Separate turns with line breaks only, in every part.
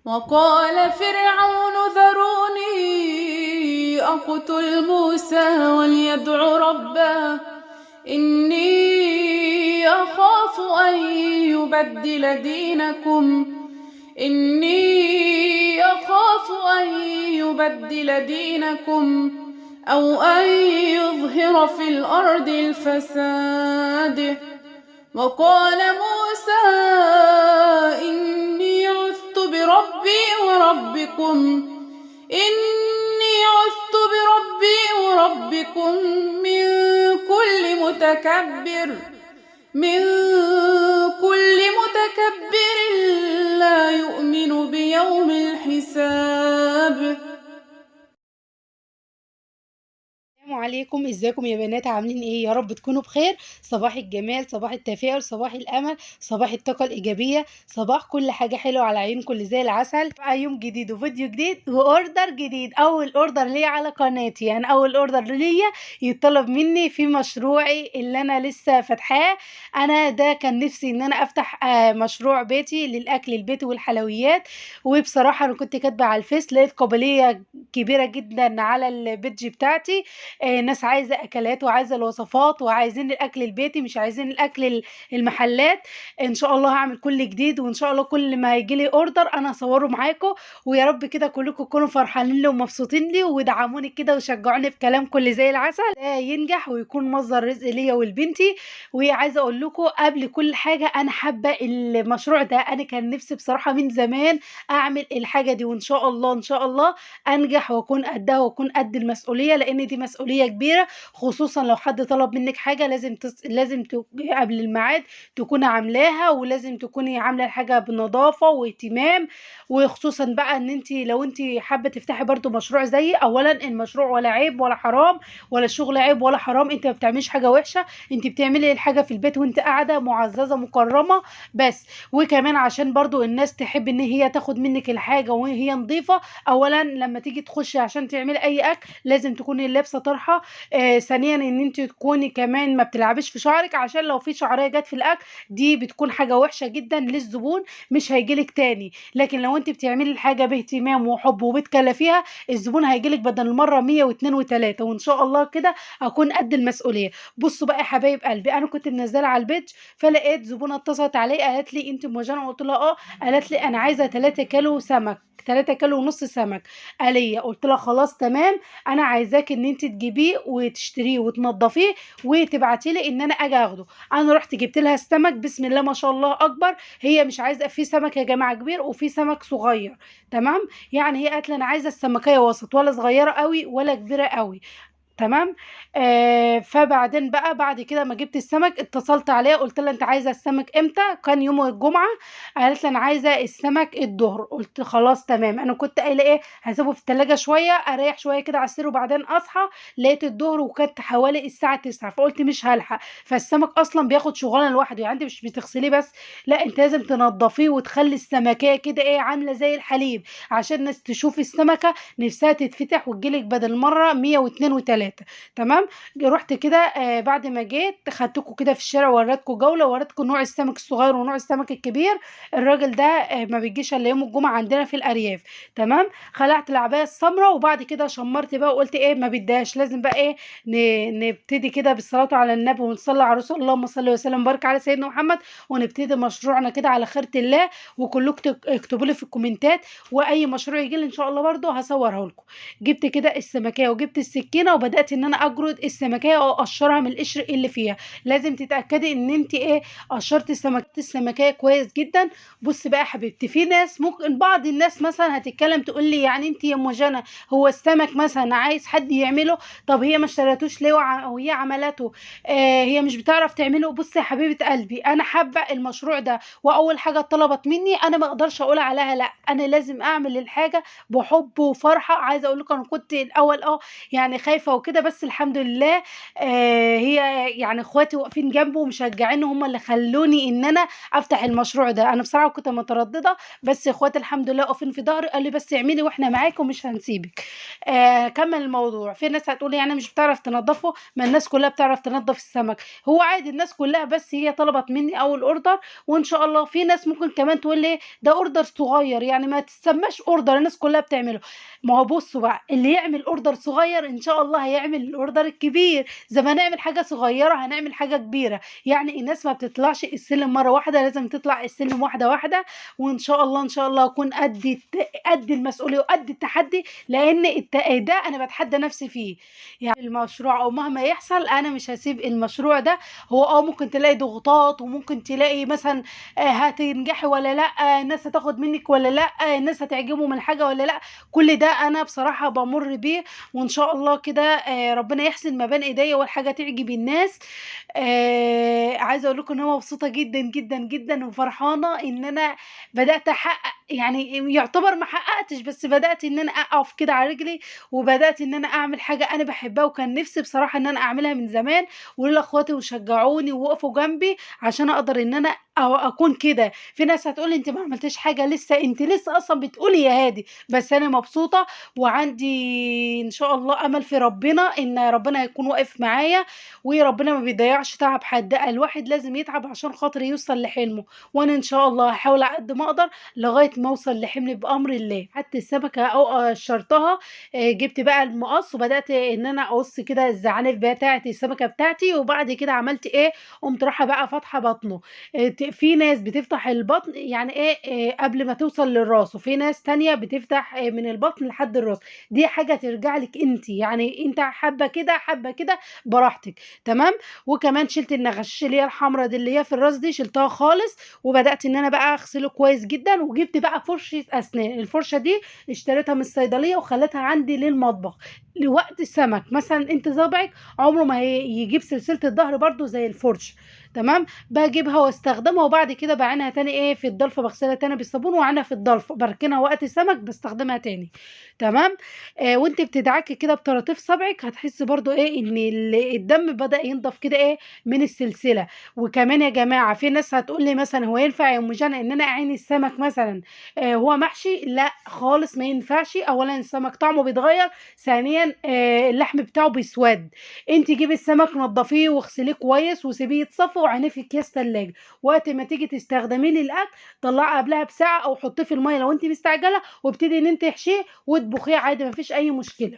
وقال فرعون ذروني أقتل موسى وليدع ربه إني أخاف أن يبدل دينكم إني أخاف أن يبدل دينكم أو أن يظهر في الأرض الفساد. وقال موسى إني عثت بربي وربكم إني عثت بربي وربكم من كل متكبر لا يؤمن بيوم الحساب.
السلام عليكم، ازيكم يا بنات؟ عاملين ايه؟ يا رب تكونوا بخير. صباح الجمال، صباح التفاؤل، صباح الامل، صباح الطاقة الايجابية، صباح كل حاجة حلوة على عيونكم اللي زي العسل. بقى يوم جديد وفيديو جديد و order جديد. اول order ليا على قناتي، يعني اول order ليا يطلب مني في مشروعي اللي انا لسه فاتحاه. انا ده كان نفسي ان انا افتح مشروع بيتي للاكل البيتي والحلويات، وبصراحة انا كنت كاتبه على الفيس، لقيت قابلية كبيرة جدا على ال page بتاعتي. ناس عايزه اكلات وعايزه الوصفات وعايزين الاكل البيتي، مش عايزين الاكل المحلات. ان شاء الله هعمل كل جديد، وان شاء الله كل ما يجي لي order انا هصوره معاكم، ويا رب كده كلكم تكونوا فرحانين لي ومبسوطين لي، ودعموني كده وشجعوني بكلامكم اللي زي العسل ده ينجح ويكون مصدر رزق ليا ولبنتي. وعايزه اقول لكم قبل كل حاجة، انا حابة المشروع ده، انا كان نفسي بصراحة من زمان اعمل الحاجة دي، وان شاء الله ان شاء الله انجح واكون قدها واكون قد المسؤولية، لان دي مسؤولية كبيرة، خصوصا لو حد طلب منك حاجة لازم قبل الميعاد تكوني عاملاها، ولازم تكوني عامله الحاجة بنظافه واهتمام. وخصوصا بقى ان انت لو انت حابة تفتحي برضو مشروع زيي، اولا المشروع ولا عيب ولا حرام، ولا الشغل عيب ولا حرام، انت ما بتعمليش حاجة وحشة، انت بتعملي الحاجة في البيت وانت قاعدة معززه مكرمة بس. وكمان عشان برضو الناس تحب ان هي تاخد منك الحاجة وهي نظيفة، اولا لما تيجي تخشي عشان تعملي اي اكل لازم تكوني لابسه طرحه، ثانيا ان انت تكوني كمان ما بتلعبيش في شعرك، عشان لو في شعرية جت في الاكل دي بتكون حاجة وحشة جدا للزبون، مش هيجيلك تاني. لكن لو انت بتعملي الحاجة باهتمام وحب وبتكلفيها، الزبون هيجيلك بدل المرة 102 و3، وان شاء الله كده اكون قد المسؤولية. بصوا بقى يا حبايب قلبي، انا كنت منزله على ال page، فلقيت زبونه اتصلت علي قالت لي انت ام جنى؟ قلت لها اه. قالت لي انا عايزه 3 كيلو سمك، 3 كيلو ونص سمك آلية. قلت لها خلاص تمام، انا عايزاك ان انت تجيبيه وتشتريه وتنضفيه وتبعتي لي ان انا اجي اخده. انا رحت جبت لها السمك، بسم الله ما شاء الله اكبر. هي مش عايزه، في سمك يا جماعة كبير وفي سمك صغير، تمام؟ يعني هي قالت لي انا عايزه السمكيه وسط، ولا صغيرة قوي ولا كبيرة قوي، تمام؟ فبعدين بقى بعد كده ما جبت السمك اتصلت عليها قلت لها انت عايزه السمك امتى؟ كان يوم الجمعة. قالت لي انا عايزه السمك الظهر. قلت خلاص تمام. انا كنت قايله ايه، هسيبه في التلاجة شوية، اريح شوية كده على السرير وبعدين اصحى. لقيت الظهر وكانت حوالي الساعة 9، فقلت مش هلحق. فالسمك اصلا بياخد شغلانة لوحده، يعني انت مش بتغسليه بس، لا انت لازم تنضفيه وتخلي السمكيه كده ايه عامله زي الحليب، عشان الناس تشوف السمكة نفسها تتفتح وتجيلك بدل مرة 102 و3، تمام؟ رحت كده بعد ما جيت خدتكم كده في الشارع، وريتكم جولة، وريتكم نوع السمك الصغير ونوع السمك الكبير. الراجل ده ما بيجيش الا يوم الجمعة عندنا في الارياف، تمام؟ خلعت العباية السمراء وبعد كده شمرت بقى وقلت ايه ما بديهاش، لازم بقى ايه نبتدي كده بالصلاة على النبي ونصلي على رسول الله، اللهم صل وسلم وبارك على سيدنا محمد، ونبتدي مشروعنا كده على خيره الله. وكلكم اكتبوا لي في الكومنتات، واي مشروع يجي لي ان شاء الله برده هصوره لكم. جبت كده السمكيه وجبت السكينة وبدات ان انا اجرد السمكيه او اقشرها من القشر اللي فيها. لازم تتاكدي ان انت ايه قشرتي السمكيه كويس جدا. بص بقى يا حبيبتي، في ناس ممكن بعض الناس مثلا هتتكلم تقول لي يعني انت يا ام جنى هو السمك مثلا عايز حد يعمله، طب هي ما اشتريتوش ليه وهي عملته؟ هي مش بتعرف تعمله. بص يا حبيبه قلبي، انا حابة المشروع ده، واول حاجة طلبت مني انا ما اقدرش اقول عليها لا، انا لازم اعمل الحاجة بحب وفرحه. عايزه اقول لكم انا كنت الاول يعني خايفة وكده، بس الحمد لله هي يعني اخواتي واقفين جنبه ومشجعينه، هم اللي خلوني ان انا افتح المشروع ده. انا بصراحة كنت مترددة، بس اخواتي الحمد لله واقفين في ظهري، قالوا لي بس اعملي واحنا معاك ومش هنسيبك. كمل الموضوع. في ناس هتقول يعني مش بتعرف تنظفه، ما الناس كلها بتعرف تنظف السمك، هو عادي الناس كلها، بس هي طلبت مني اول order، وان شاء الله في ناس ممكن كمان تقول لي ده order صغير، يعني ما تسماش order، الناس كلها بتعمله. ما هو بصوا بقى، اللي يعمل order صغير ان شاء الله هيعمل ال order الكبير، زي ما نعمل حاجة صغيرة هنعمل حاجة كبيرة. يعني الناس ما بتطلعش السلم مرة واحدة، لازم تطلع السلم واحدة واحدة، وان شاء الله ان شاء الله اكون قد المسؤولية وقد التحدي، لان ده انا بتحدى نفسي فيه. يعني المشروع او مهما يحصل انا مش هسيب المشروع ده. هو ممكن تلاقي ضغوطات، وممكن تلاقي مثلا هتنجحي ولا لا، الناس هتاخد منك ولا لا، الناس هتعجبهم الحاجة ولا لا، كل ده انا بصراحة بمر بيه، وان شاء الله كده ربنا يحسن ما بين ايديا والحاجة تعجب الناس. عايزه اقول لكم ان انا مبسوطة جدا جدا جدا وفرحانه ان انا بدات احقق، يعني يعتبر ما حققتش، بس بدات ان انا اقف كده على رجلي، وبدات ان انا اعمل حاجة انا بحبها، وكان نفسي بصراحة ان انا اعملها من زمان، ولولا اخواتي وشجعوني ووقفوا جنبي عشان اقدر ان انا اكون كده. في ناس هتقولي انت ما عملتيش حاجة لسه، انت لسه اصلا بتقولي يا هادي، بس انا مبسوطة وعندي ان شاء الله امل في ربنا ان ربنا هيكون واقف معايا، وربنا ما بيضيعش تعب حد. الواحد لازم يتعب عشان خاطر يوصل لحلمه، وانا ان شاء الله هحاول على قد ما اقدر لغاية ما اوصل لحلمي بامر الله. حتى السمكة او قشرتها، جبت بقى المقص وبدات ان انا اقص كده الزعانف بتاعه السمكة بتاعتي، وبعد كده عملت ايه، قمت رايحة بقى فاتحة بطنه. في ناس بتفتح البطن يعني ايه قبل ما توصل للراس، وفي ناس تانية بتفتح من البطن لحد الراس. دي حاجة ترجع لك انت، يعني انت حابة كده حابة كده براحتك، تمام. وكمان شلت النغشيش اللي هي الحمراء دي اللي هي في الراس دي، شلتها خالص، وبدات ان انا بقى اغسله كويس جدا. وجبت بقى فرشه اسنان، الفرشة دي اشتريتها من الصيدلية وخلتها عندي للمطبخ لوقت السمك. مثلا انت صابعك عمره ما يجيب سلسلة الظهر برده زي الفرشة، تمام. بجيبها واستخدمها، وبعد كده بعينها تاني ايه في الضلفه، بغسلها تاني بالصابون وعينها في الضلفه، بركنها وقت السمك بستخدمها تاني، تمام. وانت بتدعكي كده بطراطيف صبعك هتحسي برضو ايه ان الدم بدا ينضف كده ايه من السلسلة. وكمان يا جماعة في ناس هتقول لي مثلا هو ينفع يا ام جنى ان انا اعين السمك مثلا هو محشي؟ لا خالص ما ينفعش. اولا السمك طعمه بيتغير، ثانيا اللحم بتاعه بيسود. انت جيبي السمك نضفيه واغسليه كويس وسيبيه يتصفى وعينيه في اكياس ثلاجه، وقت ما تيجي تستخدميه للاكل طلعيه قبلها بساعة او حطيه في المية لو انت مستعجلة، وابتدي ان انت تحشيه وتطبخيه عادي مفيش اي مشكلة،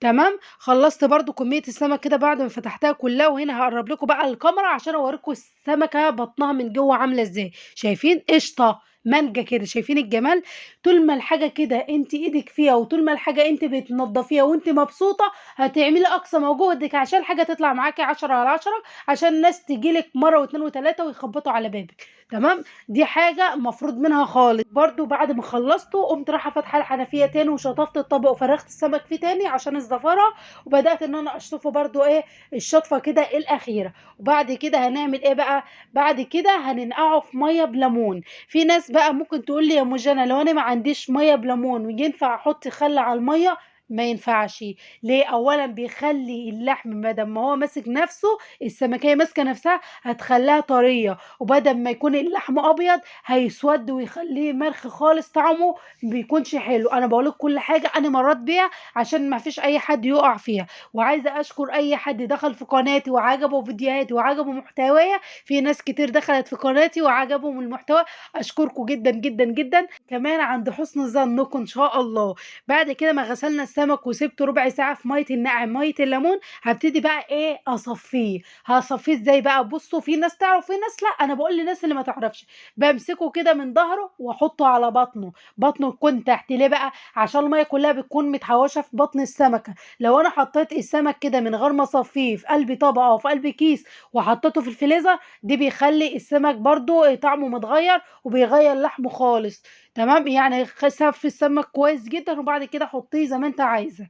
تمام. خلصت برضو كمية السمك كده بعد ما فتحتها كلها، وهنا هقرب لكم بقى الكاميرا عشان اوريكم السمكة بطنها من جوه عامله ازاي. شايفين قشطه مانجا كده، شايفين الجمال؟ طول ما الحاجة كده انت ايدك فيها، وطول ما الحاجة انت بتنضفيها وانت مبسوطة، هتعملي اقصى ما جهدك عشان الحاجة تطلع معاكي 10 على 10، عشان الناس تجيلك مرة واثنين وثلاثة ويخبطوا على بابك، تمام. دي حاجة مفروض منها خالص. برضو بعد ما خلصته قمت رايحة فاتحة الحنفية تاني وشطفت الطبق وفرغت السمك فيه تاني عشان الزفره، وبدات ان انا اشطفه برضو ايه الشطفه كده الاخيرة. وبعد كده هنعمل ايه بقى؟ بعد كده هننقعه في مية بليمون. في ناس بقى ممكن تقول لي يا ام جنى لو انا ما عنديش مية بليمون وينفع احط خل على المية؟ ما ينفعش. ليه؟ اولا بيخلي اللحم ما دام ما هو ماسك نفسه، السمكيه ماسكه نفسها، هتخليها طرية، وبدل ما يكون اللحم ابيض هيسود ويخليه مرخ خالص، طعمه بيكونش حلو. انا بقولك كل حاجة انا مريت بيها عشان ما فيش اي حد يقع فيها. وعايزه اشكر اي حد دخل في قناتي وعجبه فيديوهاتي وعجبه محتوايا. في ناس كتير دخلت في قناتي وعجبهم المحتوى، اشكركم جدا جدا جدا. كمان عند حسن ظنكم ان شاء الله. بعد كده ما غسلنا السمك وسبته ربع ساعة في مية النقع مية الليمون، هبتدي بقى ايه اصفيه. هصفيه ازاي بقى؟ بصوا في ناس تعرف في ناس لا، انا بقول للناس اللي ما تعرفش، بمسكه كده من ظهره واحطه على بطنه، بطنه يكون تحت. ليه بقى؟ عشان المية كلها بتكون متحوشه في بطن السمكة. لو انا حطيت السمك كده من غير ما اصفيه في قلب طبق او في قلب كيس وحطيته في الفريزر، دي بيخلي السمك برضو طعمه متغير وبيغير لحمه خالص، تمام. تمام، يعني صفي السمك كويس جدا وبعد كده حطيه زي ما انت عايزه.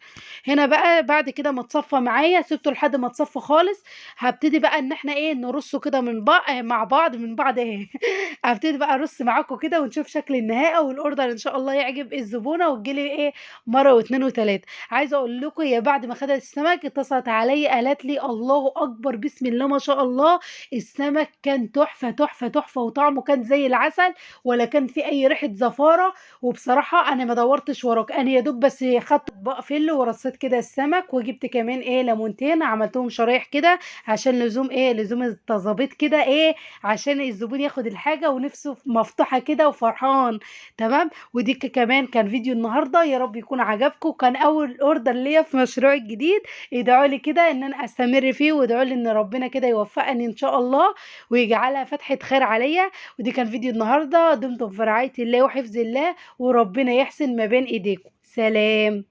هنا بقى بعد كده ما اتصفى معايا، سبته لحد ما اتصفى خالص. هبتدي بقى ان احنا ايه نرصه كده من بعض مع بعض من بعض ايه هبتدي بقى ارص معاكم كده ونشوف شكل النهائي، وال order ان شاء الله يعجب الزبونه وتجيلي ايه مرة واثنين وثلاثة. عايزه اقول لكم هي بعد ما خدت السمك اتصلت عليا قالت لي الله اكبر بسم الله ما شاء الله، السمك كان تحفة تحفة تحفة، وطعمه كان زي العسل ولا كان في اي ريحه زفاره. وبصراحة انا ما دورتش وراك، انا يا دوب بس خدت اطباق فل ورصيت كده السمك، وجبت كمان ايه ليمونتين عملتهم شرايح كده عشان لزوم ايه لزوم التظابيط كده ايه، عشان الزبون ياخد الحاجة ونفسه مفتوحة كده وفرحان. تمام. ودي كمان كان فيديو النهارده، يا رب يكون عجبكم. كان اول order ليا في مشروعي الجديد، ادعوا لي كده ان انا استمر فيه، وادعوا لي ان ربنا كده يوفقني ان شاء الله ويجعلها فتحه خير عليا. ودي كان فيديو النهارده، دمتم في رعاية الله وحفظ الله، وربنا يحسن ما بين ايديكم. سلام.